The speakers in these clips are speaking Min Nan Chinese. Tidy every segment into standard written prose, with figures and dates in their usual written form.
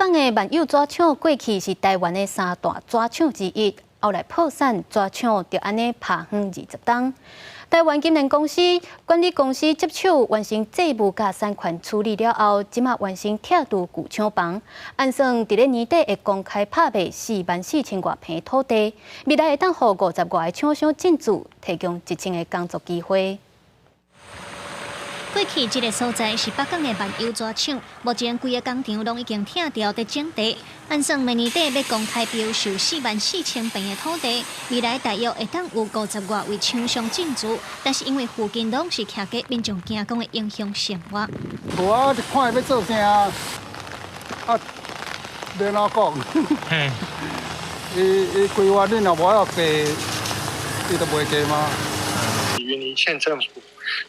港的萬有紙廠過去是台灣的三大紙廠之一，後來破產，紙廠就按呢拍荒20冬。台灣金聯公司管理公司接手完成債務佮產權處理了後，這馬完成拆除舊廠房，按算佇咧年底會公開拍賣44,000外坪土地，未來會當予50外个廠商進駐，提供1000個工作機會。過去這个所在是北港的萬有紙廠，目前規个工廠攏已經拆掉佇整地。按算明年底欲公開標售44,000坪的土地，未來大約會當有50外位廠商進駐。但是因為附近攏是徛家，民眾驚講會影響生活。無啊，就看伊欲做啥啊？啊，欲按怎講？伊伊規劃你若無愛計，伊就袂計嗎？雲林縣政府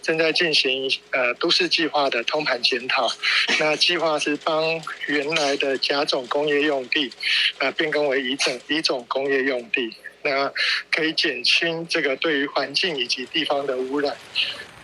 正在進行都市計劃的通盤檢討，那計劃是幫原來的甲種工業用地，變更為乙種工業用地，那可以減輕這個對於環境以及地方的污染。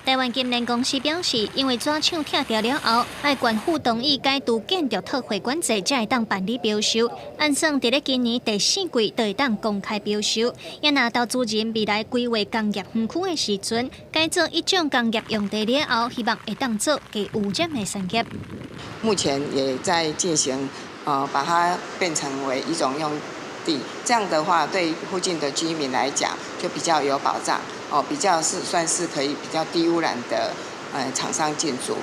台灣金聯公司表示，因為紙廠拆掉了後，愛縣府同意解除建築特惠管制，才會當辦理標售。按算佇咧今年第四季就會當公開標售。也若投資人未來規劃工業園區的時陣，改做乙種工業用地了後，希望會當做低污染的產業。目前也在進行，把它變成為乙種用地，這樣的話對附近的居民來講就比較有保障。哦，比較是算是可以比較低污染的，廠商進駐。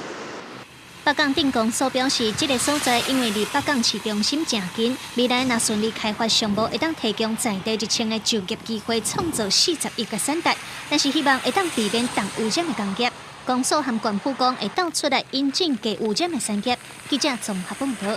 北港鎮公所表示，這个所在因為離北港市中心誠近，未來若順利開發項目，會當提供在地1000個就業機會，創造40億个產值。但是希望會當避免重污染的工業。公所和縣府講會鬥出來引進低污染的產業。記者綜合報道。